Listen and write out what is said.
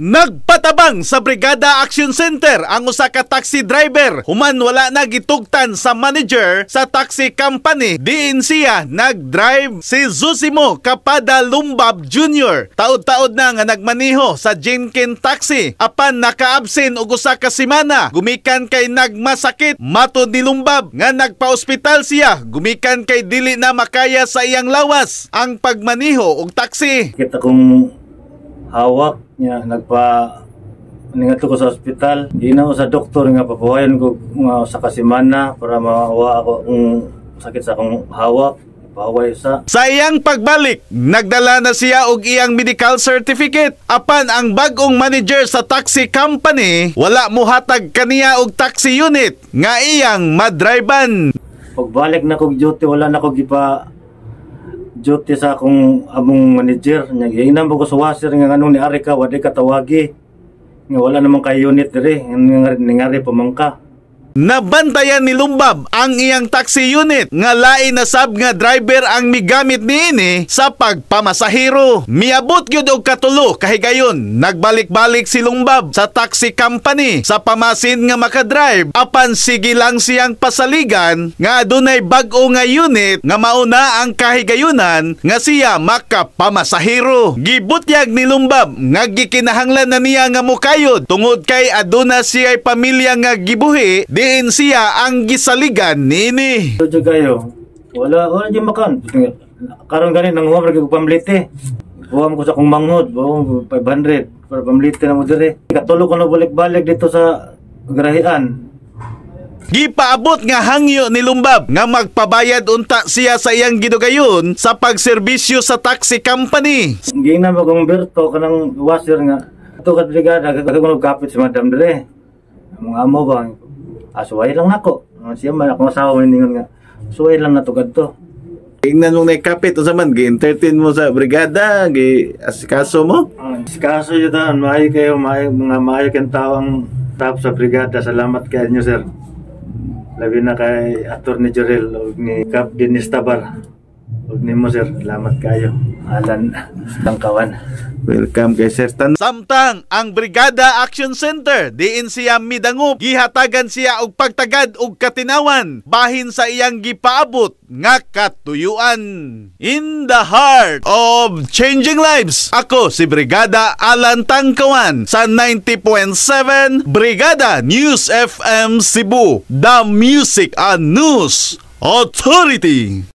Nagpatabang sa Brigada Action Center ang usa ka taxi driver human wala na gitugtan sa manager sa taxi company diin siya nag-drive. Si Zosimo Kapada Lumbab Jr. taod-taod na nga nagmaniho sa Jenkin Taxi, apan naka-absent og usa ka semana gumikan kay nagmasakit. Matod ni Lumbab nga nagpa-ospital siya gumikan kay dili na makaya sa iyang lawas ang pagmaniho og taxi. Kita kong hawak niya, nagpa ningadto ko sa ospital. Gina ko sa doktor nga papuhayon ko nga sa kasimana para mawa ako kung sakit sa akong hawak. Paway sa Sa iyang pagbalik, nagdala na siya og iyang medical certificate. Apan ang bag-ong manager sa taxi company wala mohatag kaniya og taxi unit nga iyang madriban. Pagbalik na kog duty, wala na ko gipa duty sa akong among manager nya. Giingnan ko sa washer nga nganong ni ari ka, wala ka tawagi nga wala naman kay unit diri, ningari pa man ka. Nabantayan ni Lumbab ang iyang taxi unit nga lain na sab nga driver ang migamit niini sa pagpamasahero. Miabot gyud og 3 kahigayon, nagbalik-balik si Lumbab sa taxi company sa pamasin nga makadrive, apan sige lang siyang pasaligan nga adunay bag-o nga unit nga mauna ang kahigayunan nga siya makapamasahero. Gibutyag ni Lumbab nga gikinahanglan na niya nga mukayod tungod kay aduna siya'y pamilya nga gibuhi diin siya ang gisaligan niini. Jud kayo. Wala wala jud makan. Karon gani nang huwag ko pamlite. Huwag ko sa akong manghod, buong 500 para pamlite na mo dire. 3 ko na balik-balik dito sa garahian. Gipaabot nga hangyo ni Lumbab nga magpabayad unta siya sa iyang gidugayon sa pagserbisyo sa taxi company. Giingnan mo kong Berto kanang washer nga ato kat brigada kag kapit si Madam dire. Mga amo ba? Ah, suway lang nako. Siya man akong asawa ningon nga suway lang na to kadto. Ingnan mong naikapit, unsa man, gi-entertain mo sa brigada, gi-asikaso mo? Asikaso yun taon, maayo kayo, maayo, mga maayo kayong tao ang staff sa brigada. Salamat kayo nyo, sir. Labi na kay Atty. Jorel o ni Cap Dennis Tabar. Ug nimo, sir, salamat kayo. Alan Tangkawan. Welcome kay Sir Tan. Samtang ang Brigada Action Center diin siya midangop, gihatagan siya og pagtagad og katinawan bahin sa iyang gipaabot nga katuyuan. In the heart of changing lives, ako si Brigada Alan Tangkawan sa 90.7 Brigada News FM Cebu, the Music and News Authority.